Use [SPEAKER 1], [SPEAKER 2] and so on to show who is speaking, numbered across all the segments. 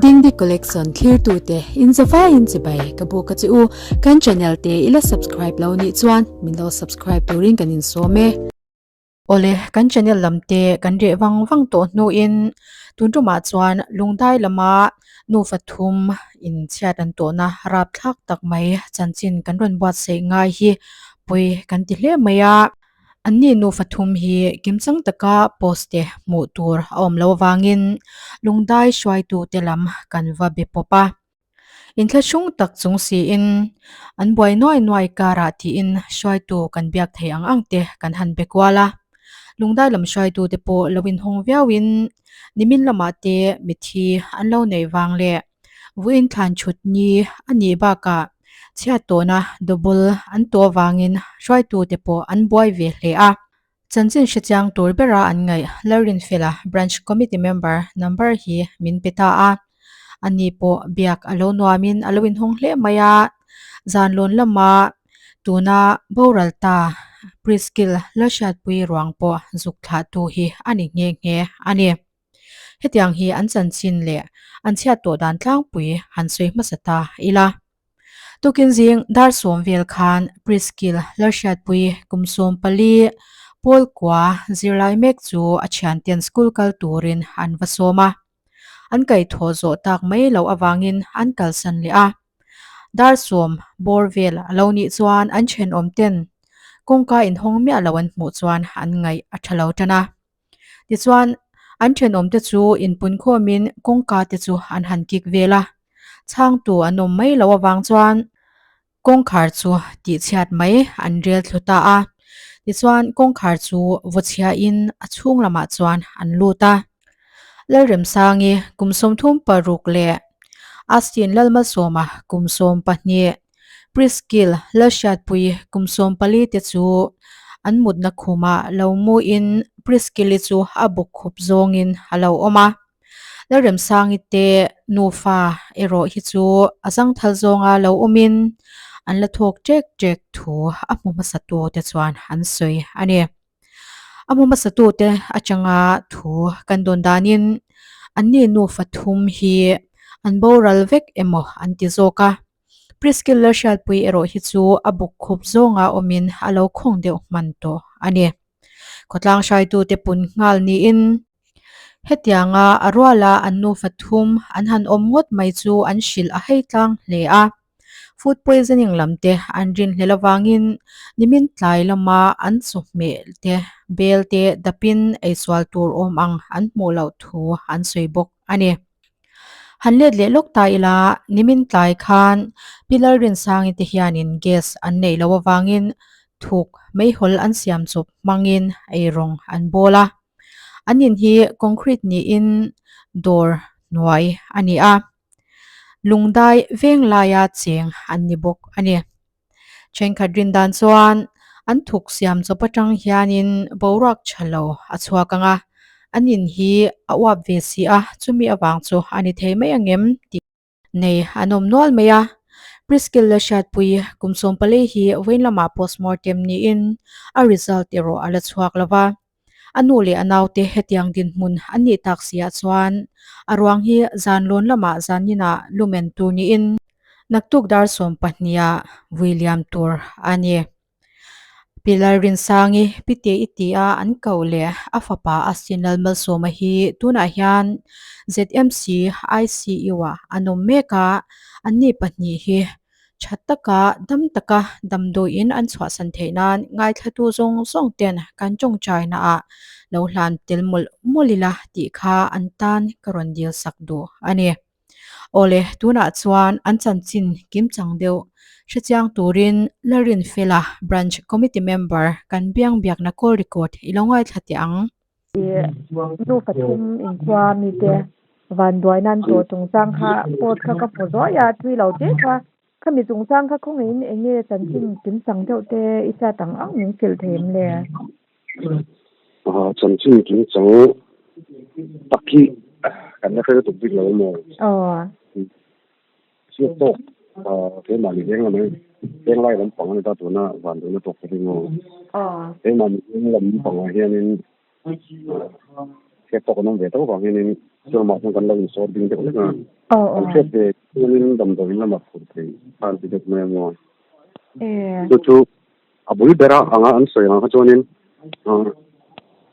[SPEAKER 1] Dingdi Collection thlirtute in zavaiin chibai ka buk a che u. Kan channel te i la subscribe lo nih chuan min lo subscribe turin kan insawm e. Awle, kan channel lam te kan reh vang vang tawh hnuin tun tumah chuan Lungdai lama nufa thum inchhiat an tawhna rapthlak tak mai chanchin kan rawn buatsaih ngai hi pawi kan ti hle mai a. Anni nufa thum hi kimchang taka post te hmuh tur a awm loh avangin Lungdai hruaitute lam kan va be pawp a. Inthlahrung tak chung siin an buai nuai nuai karah tiin hruaitu kan biak thei ang ang te kan han be kual a. Lungdai lam hruaitute pawh lo inhawng viauin nimin lamah te mithi an lo neih vang leh Vawiin thlan chhut ni a nih bakah chhiat tawhna double an tawh avangin hruaitute pawh an buai ve hle a. Chanchin hrechiang tur bera an ngaih Lalrinfela Branch Committee Member number hi min pe ta a. Ani pawh biak a lo nuamin a lo inhawng hle mai a. Zanlawn lama tuna boral ta Priskill Lalhriatpui ruang pawh zuk thlahtu hi a ni nghe nghe a ni. Hetiang hi an chanchin leh an chhiat tawh dan tlangpui han sawi hmasa ta ila. Tukin zing dar sawm vel khan Priskill Lalhriatpui kum 14 pawl kua zirlai mek chu a thianten school kal turin an va sawm a. An kaihthawh zawh tak mai loh avangin an kalsan leh a. Dar sawm bawr vel a lo nih chuan an thenawm ten kawngka inhawng miah lo an hmuh chuan an ngaih a tha lo tan a. Tichuan, an thenawmte chu inpunkhawmin kawngka te chu an han kik vel a, chhangtu an awm mai loh avang chuan kawngkhar chu tihchhiat mai an rel thlu ta a. Tichuan, kawngkhar chu vaw chhiahin a chhung lamah chuan an lut a. Lalremsangi kum 36 leh Austin Lalmalsawma kum 12 Priskill Lalhriatpui kum 14 te chu an mutna khumah lo muin Priskill-i chu a buk khup zawngin a lo awm a. Lalremsangi te nufa erawh hi chu a zangthal zawnga lo awmin an la thawk ṭek ṭek thu a hmu hmasatu te chuan an sawi a ni. A hmu hmasatute atanga thu kan dawn danin anni nufa thum hi an boral vek emaw an ti zawk a. Priskill Lalhriatpui erawh hi chu a buk khup zawnga awmin a lo khawng deuh hman tawh a ni. Khawtlang hruaitute pun nghal niin hetianga a ruala an nufa thum an han awm ngawt mai chu an hrilh a hei tlang hle a. Food poisoning lam te an rinhlel avangin nimin tlai lama an chawhmeh te bel te dapin eisual tur awm ang an hmuh loh thu an sawi bawk a ni. Han let leh lawk ta ila nimin tlai khan Pi Lalrinsangi te hianin gas an neih loh avangin thuk meihawl an siam chawp hmangin eirawng an bawl a. An in hi concrete niin dawr hnuai a ni a. Lungdai veng laia cheng an ni bawk a ni. Thenkhat rin dan chuan an thuk siam chawp atang hianin boruak tha lo a chhuak ang a, an in hi a uap ve si a, chumi avang chu a ni thei mai angem tih nei an awm nual mai a. Priskill la hriatpui kum 14 hi vawiin lamah postmortem niin a result erawh a la chhuak lo va. A nu leh a naute hetiang dinhmun an nih tak siah chuan a ruang hi zan lawn lamah zaninah lumen tur niin naktuk dar 12 ah vui liam tur a ni. Pi Lalrinsangi, Pi Te i tia an koh leh a fapa Austin Lalmalsawma hi tunah hian ZMC ICU ah an awm mek a, anni pahnih hi Tha taka dam taka damdawiin an chhuahsan theih nan ngaithlatu zawng zawng ten kan tawngtaina ah lo hlan tel mawlh mawlh ila tih kha an tan ka rawn dil sak duh a ni. Awle, tunah chuan an chanchin kimchang deuh hrechiang turin Lalrinfela Branch Committee Member kan biang biakna call record i lo ngaithla teh ang.
[SPEAKER 2] Nu pathum inkhua mite vanduai nan tawh chungchang kha post kha ka hmu zuai a, tui lo te kha khami chungchang kha khawngaihin eng nge chanchin kimchang deuh te i hriat ang ang min hrilh thei em le?
[SPEAKER 3] Chanchin kimchang tak hi kan la hre lutuk bik lo emaw?
[SPEAKER 2] Aw.
[SPEAKER 3] Chhiat tawk keimahni veng lam venglai lampang a ni ta tuna vanduaina tawk te hi maw keimahni veng lampangah hianin chhiat tawk an awm ve tho vang hianin. Chuan mah chuan kan lo insawr ding deuh hlek a. Kan hriat ve chuanin damdawiin lamah phur thei kha an ti deuh mai a maw. Chu chu a bul bera anga an sawi ang kha chuanin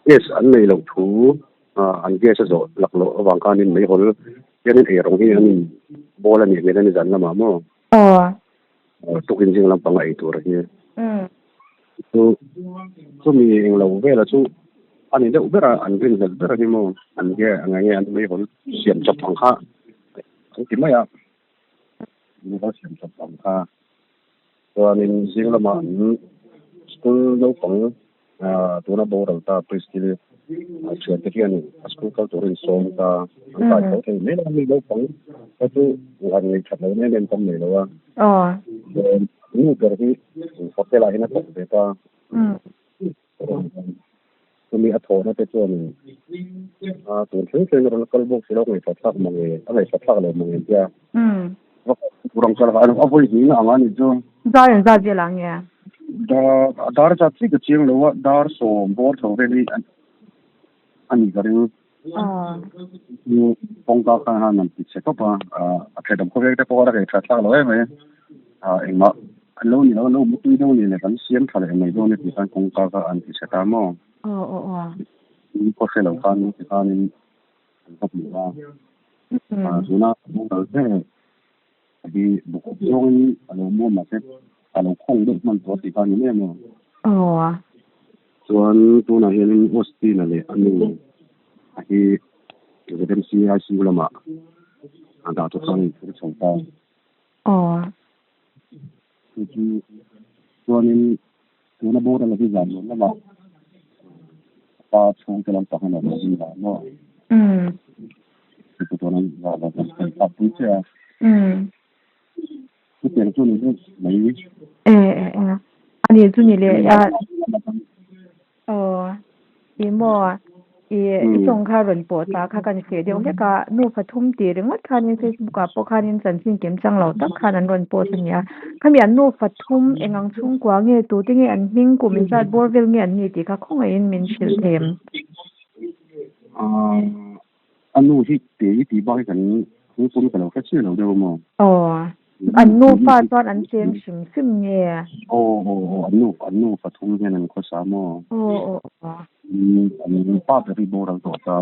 [SPEAKER 3] gas an nei loh thu an gas a zawh lak loh avang khanin meihawl hianin eirawng hi an in bawl a nih hmel a ni zan lamah maw. Tukin zing lampanga ei tur hi. Chu chumi englo vela chu a ni deuh ber a, an rinhlelh ber a ni maw? An nge ang enge an meihawl siam chawp ang kha an ti mai a, meihawl siam chawp ang kha. Chuanin zing lamah an school naupang tuna boral ta Priscilla thiante hianin a school kal turin sawm ta an kai tho thei mai lo a, mi naupang kha chu han ngaihthat lo em em tam nei lo a. Nu ber hi hotel ah hian a thawk ve ta. Chumi a thawhna te chuanin tun thleng thleng rawn kal bawk si lo ngaihtuah thlak mang e, a ngaihtuah thlak lo mang em tia. Urang kal kha a vawi hnih na ang a nih chu.
[SPEAKER 2] Dar an zat vel ang nge?
[SPEAKER 3] Dar dar zat chi ka chiang lo a, dar sawm bawr tho vel hi a nih ka ring. Kawngka khan han an ti chhe tawp a, a thenawm khawveng te pawh a rei tha thlak lo em mai. Engmah an lo ni lo, an lo mutui deuh ni leh kan siam tha leh mai dawn e tih khan kawngka kha an ti chhe ta maw? Khaw hre lo khan tikhanin an va hmu a. Tuna boral ber hi buk zawngin a lo muam mahse a lo khawng deuh hman tawh tih kha a ni mai emaw. Chuan tunah hianin Austin-a leh a nu a hi ZMC ICU lamah a dah chu khan a inphur chho ta. Chu chu chuanin tuna boral hi zan nuam lamah a pa chhungte lampang a lo zui la maw? Chu chuan an zah lo kan kan thlak pui che a. Chutiang chu ni deuh mai.
[SPEAKER 2] E e e. Ani chu ni le a. Aw, i maw, i i tawng kha rawn pawh ta kha kan hreh deuh hlek a, nufa thum tih ringawt khanin Facebook ah pawh khanin chanchin kim chang lo tak khan an rawn post a ni a, khami an nufa thum eng ang chhungkua nge tute nge an hming kum inzat bawr vel nge an ni tih kha khawngaihin min hrilh thei em?
[SPEAKER 3] A nu hi tih i tih bak hi kan hmingpum ka lo hre chiah lo deuh a maw?
[SPEAKER 2] Aw, an nufa chuan an cheng hrim hrim nge?
[SPEAKER 3] Aw aw aw, an nu an nufa thum hian an khawsa maw?
[SPEAKER 2] Aw aw aw.
[SPEAKER 3] An pa ber hi boral tawh ta.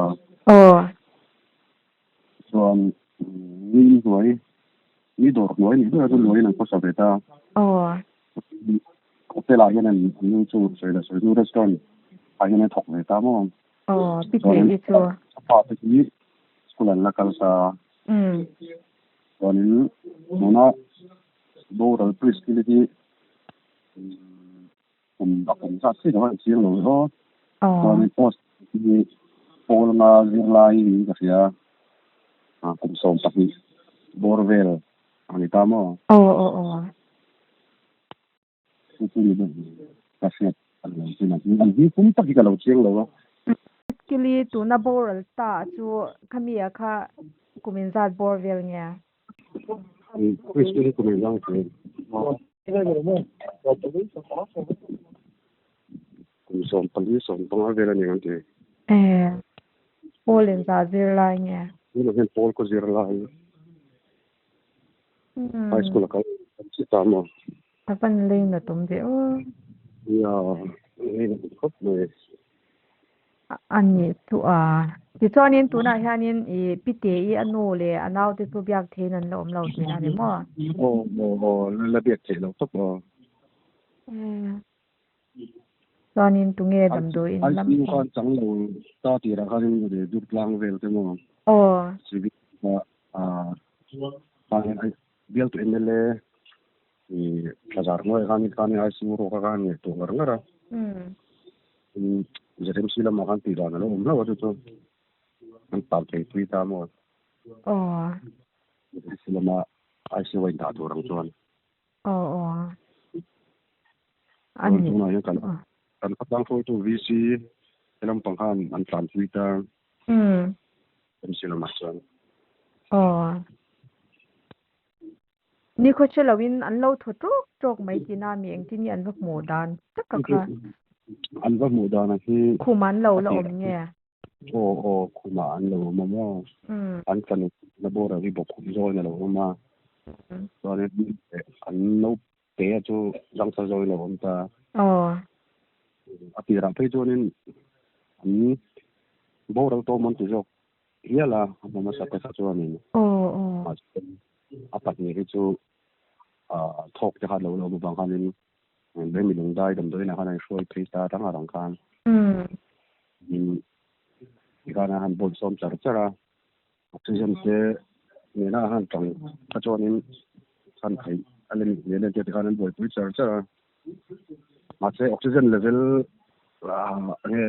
[SPEAKER 2] Aw.
[SPEAKER 3] Chuan ni hnuai, ni dawr hnuai nih ber chu luaiin an khawsa ve ta.
[SPEAKER 2] Aw.
[SPEAKER 3] Hotel ah hian an nu chu sawi leh sawi hnu restaurant ah hian a thawk ve ta maw?
[SPEAKER 2] Aw, pi teh hi chu.
[SPEAKER 3] A pa te hi school an la kal sa. Chuanin tuna boral priest hi hi kum a kum zat chiah lo a inchhir lo aw. Chuanin post hi pawl nga zirlai niin ka hria a, kum 12 bawr vel a ni ta maw?
[SPEAKER 2] Aw aw aw.
[SPEAKER 3] Chu chu ni deuh ka hriat a lo chin a, an hming pum tak hi ka lo chiang lo a.
[SPEAKER 2] Kili tuna boral ta chu khami ah kha kum inzat bawr vel nge?
[SPEAKER 3] Christian hi kum engzang che? Kum 14, 15 vel a ni ang ti.
[SPEAKER 2] E, Paul inzah zir lai nge?
[SPEAKER 3] Tunah hian Paul ka zir lai. High school a kal chi ta maw?
[SPEAKER 2] A van lei na tum ve aw.
[SPEAKER 3] Ya, lei na tum khawp mai.
[SPEAKER 2] A nih chu a. Tichuanin tunah hianin i pite i a nu leh a naute chu biak theiin an la awm lo tihna a ni maw?
[SPEAKER 3] Aw, aw, aw, la biak theih loh tawp aw.
[SPEAKER 2] Chuanin tunge damdawiin lam.
[SPEAKER 3] ICU khan chang lo ta tirah khanin Durtlang vel te maw?
[SPEAKER 2] Aw.
[SPEAKER 3] Civil Bialtu mla thlazar hnuaiah khan khan ICU ruak a khan ngaihtuah ngar ngar a. ZMC lamah khan tih dan a lo awm hlauh a chu chu an tan thei pui ta maw.
[SPEAKER 2] Aw.
[SPEAKER 3] ZMC lama ICU a indah tur ang chuan.
[SPEAKER 2] Aw aw. A ni.
[SPEAKER 3] Tunah hian kan kan khawtlang hruaitu VC he lampang khan an tlanpui ta. MC lamah chuan.
[SPEAKER 2] Aw. Ni khaw hre loin an lo thaw tawk tawk mai tihna mi engtin nge an va hmuh dan tak a kha.
[SPEAKER 3] An va hmuh dan a hi.
[SPEAKER 2] Khum an lo la awm nge?
[SPEAKER 3] Aw aw khumah an lo awm a maw? An fanu na boral hi bawkkhum zawin a lo awm a. Chuanin an naute a chu zangthal zawin a lo awm ta. A tirah phei chuanin an boral tawm an ti zawk hial a, a hma hmasa te kha chuanin. Mahse a pahnih hi chu thawk te kha a lo la awm avang khanin Remi Lungdai damdawiinah khan an hruai phei ta rang a rang khan tikhan a han bawl sawm char char a, oxygen te nena a han tang kha chuanin chhan theih a la nih hmel entir tikhan an buaipui char char a, mahse oxygen level nge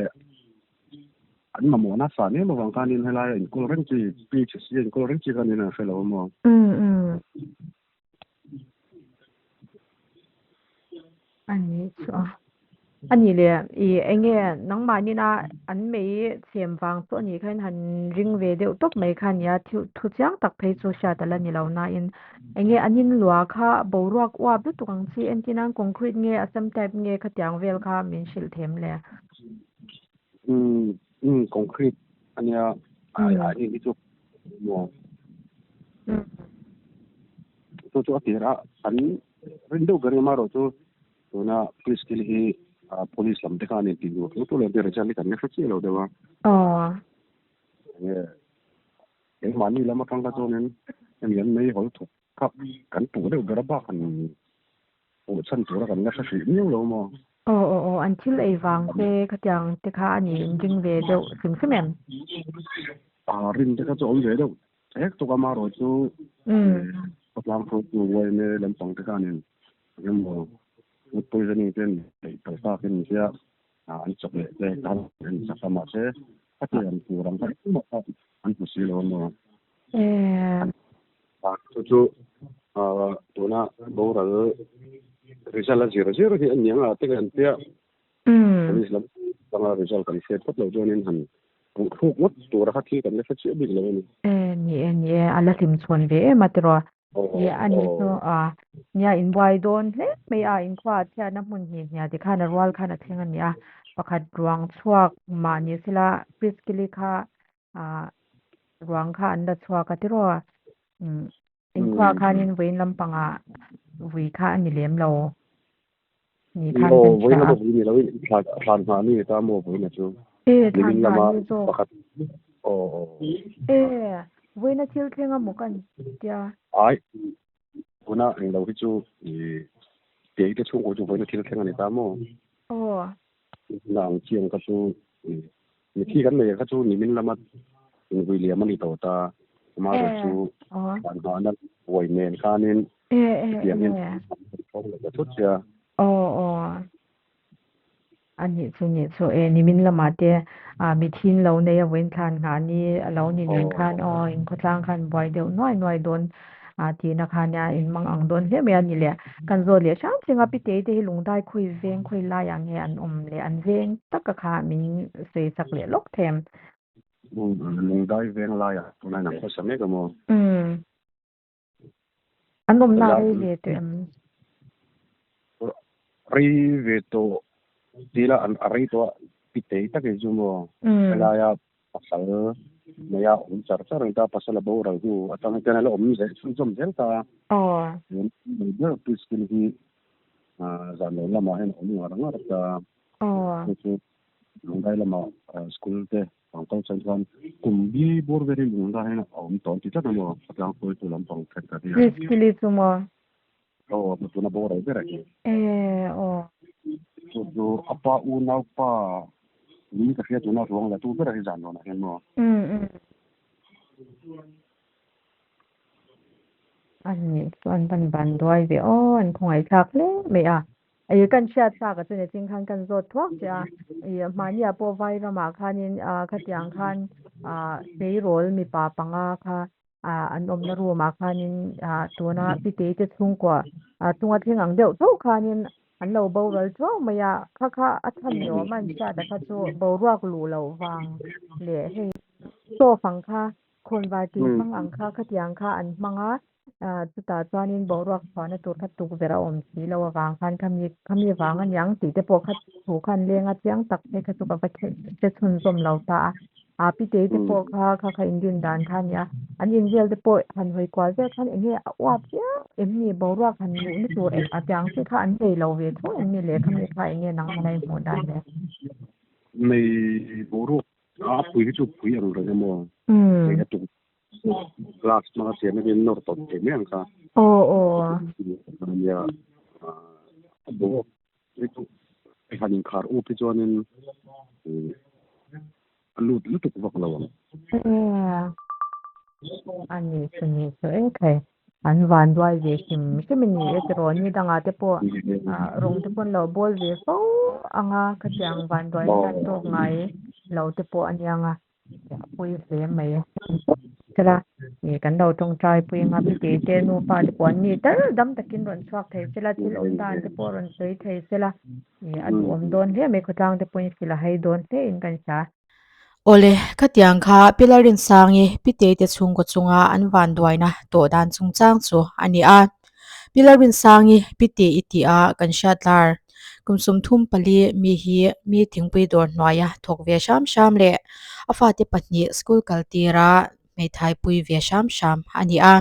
[SPEAKER 3] an mamawh nasa em avang khanin helaia inkawl reng chi PHC a inkawl reng chi khanin an hre lo a maw.
[SPEAKER 2] A ni chu a. A ni le, i enge nangmahnina an mei chhem vang chu a nih kha in han ring ve deuh tawp mai kha a nia, thil thu chiang tak phei chu hriat a la ni lo nain enge an inlua kha boruak uap lutuk ang chi entir nan concrete nge assam type nge khatiang vel kha min hrilh them le.
[SPEAKER 3] Umm umm concrete a nia a a hei hi chu maw chu chu a tir a an rin deuh ber emarawh chu tuna police thil hi police lam te khan intih duh tho tho lo ber chuan kan la hre chiah lo deuh a enge engmahni lam atang kha chuanin hemi an mei hawl thawk kha kan puh deuh ber a bak han Aw chhan tura kan la hre hrih miau lo maw?
[SPEAKER 2] Aw aw aw, an thil ei vang te khatiang te kha a ni inring ve deuh hrim hrim em?
[SPEAKER 3] Aa rin te kha chu awm ve deuh hek tuk a marawh chu khawtlang hruaitu yma lampang te khanin engemaw food poisoning te an neih palh takin an tia an chawk leh te khan an chak a mahse khatiang tur ang kha engmah kha an hmu si lo a maw? Chu chu tuna boral result a zir zir hi a ni ang a te kan tia police lam atanga result kan hriat phawt loh chuanin han puh thluk ngawt tura kha thil kan la hre chiah bik lo a ni.
[SPEAKER 2] E ni e ni e a la hlim chhawn ve em a tiraw ni a ni chu a nia inbuai dawn hle mai a inkhua ah chhiatna hmun hnih hniah tikhan a rual khan a thleng a ni a pakhat ruang chhuak mah ni sela Priskili kha ah ruang kha an la chhuak a tiraw umm inkhua khanin vawiin lampangah vui kha a ni lem lo ni khan
[SPEAKER 3] kan hria a. Vawiin ni loin thlan nghah ni ta maw vawiin a chu.
[SPEAKER 2] E thlan nghah ni zawk.
[SPEAKER 3] Pakhat aw aw.
[SPEAKER 2] E vawiin a thil thleng a maw kan tia.
[SPEAKER 3] Ai tuna englo hi chu i tei te chhungkaw chu vawiin a thil thleng a ni ta maw.
[SPEAKER 2] Aw.
[SPEAKER 3] Na ang chiang kha chu Mithi kan nei kha chu nimin lama invui liam a ni tawh ta. Amaherawh chu van nghahna buai nen khanin hetiangin an thawng leh ta thut sia.
[SPEAKER 2] Aw aw. A nih chu nih chu e nimin lamah te mithi in lo nei a vawiin thlan nghah ni a lo ni nen khan aw inkhawtlang khan buai deuh nuai nuai dawn A tihna kha nia in mang ang dawn hle mai a ni le. Kan zawt leh hrang thleng a Pitei te hi lungdai khawi veng khawi laiah nge an awm leh an veng taka kha min sawi sak leh lawk them.
[SPEAKER 3] Lungdai veng laiah tunah in an khawsa mek a maw?
[SPEAKER 2] Umm. An awmna a rei ve tawh em?
[SPEAKER 3] Rei ve tawh tila a rei tawh a Pitei takin chu maw? Helaia Pasal neia awm char char ang ta, pasal a boral hnu atang hian a la awm zel chhunzawm zel ta a. Tun mai ber Priscil hi zan lo lamah hian a awm ngar ngar ta. Chu chu Lungdai lama school te ang kal chan chuan kum bi bur verin Lungdai hian a awm tawh an ti tlat a maw? A tlangpuitu lampang thenkhat hian.
[SPEAKER 2] Priscil-i chu maw?
[SPEAKER 3] Aw, tuna boral ber a hi.
[SPEAKER 2] E, aw.
[SPEAKER 3] Chu chu a pa unau pa min ka hria tuna ruang la tu ber a hi zan dawnah hian maw.
[SPEAKER 2] Um um. A nih chuan van van duai ve aw, an khawngaihthlak hle mai a. Ih kan hriat thlak a chu ni ching khan kan zawt thuak che a. Ih mahnia pawh vai ramah khanin khatiang khan tleirawl mipa panga kha ah an awmna room ah khanin ah tuna pitei te chhungkua ah chunga thleng ang deuh tho khanin an lo boral thuau mai a kha kha a chhan ni awm a an hriat a kha chu boruak luh loh vang leh hei stove ang kha khawnvar tih hmang ang kha khatiang kha an hmang a ah chutah chuanin boruak chhuahna tur kha tukverh a awm si loh avang khan khami khami vang aniang tih te pawh kha thu khan leng a chiang tak phei kha chu ka va hre chhunzawm lo ta a. A pitei te pawh kha kha kha inrin dan kha a nia. An invel te pawh han hawi kual vel khan eng nge a uap viau em ni boruak han luhna tur eng a tiang chi kha an nei lo ve tho em ni le khami kha eng nge nangmah i hmuh dan le?
[SPEAKER 3] Nei boruak a pui hi chu pui ang reng emaw hei a tuk glass hmanga siam hian nawr tawp thei mai ang kha.
[SPEAKER 2] Aw aw.
[SPEAKER 3] Nia a boruak hi chu han inkhar up hi chuanin a lut lutuk vak lo ang.
[SPEAKER 2] A ni chu ni chu e khai an van duai ve hrim hrim a ni e tiraw ni dangah te pawh rawng te pawh an lo bawl ve fo ang a khatiang van duai hian tawk ngai lo te pawh a nia nga. A pui hle mai sela ih kan lo tawngtai pui anga pitei te nupa te pawh an ni tal dam takin rawn chhuak thei sela thil awm dan te pawh rawn sawi thei sela ih a duhawm dawn hle mai khawtlang te pawhin hrilh a hai dawn hle in kan hria.
[SPEAKER 1] Awle, khatiang kha Pilar Rinsangi pitei te chhungkaw chunga an vanduaina tawh dan chungchang chu a ni a. Pilar Rinsangi pitei i tih a kan hriat lar. Kum 34 mi hi mi thingpui dawr hnuaia thawk ve hram hram leh a fate pahnih school kal tira hmeithai pui ve hram hram a ni a.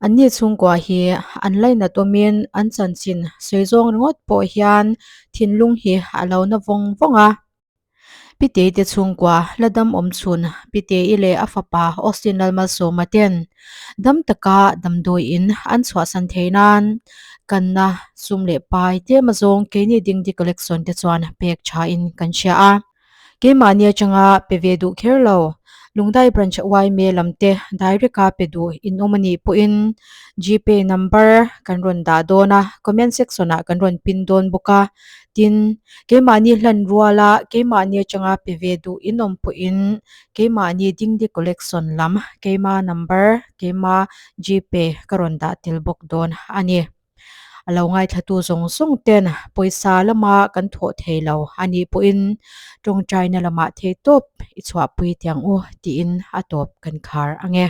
[SPEAKER 1] Anni chhungkua hi an lainat awmin an chanchin sawi zawng ringawt pawh hian thinlung hi a lo na vawng vawng a. Pitei te chhungkua la dam awm chhun Pitei leh a fapa Austin Lalmalsawma ten dam taka damdawiin an chhuahsan thei nan kanna sum leh pai tlem azawng keini Dingdi Collection te chuan pek thain kan hria a. Keimahni atanga pe ve duh kher lo Lungdai Branch yma lam te direct a pe duh in awm anih pawhin Gpay number kan rawn dah dawn a, comment section ah kan rawn pin dawn bawk a. Tin, keimahni hlan ruala keimahni atanga pe ve duh in awm pawhin keimahni Dingdi Collection lam keima number, keima Gpay ka rawn dah tel bawk dawn a ni. A lo ngaithlatu zawng zawng ten pawisa lama kan thawh thei lo a nih pawhin tawngtaina lamah theihtawp i chhuahpui tiang u tiin a tawp kan khar ang e.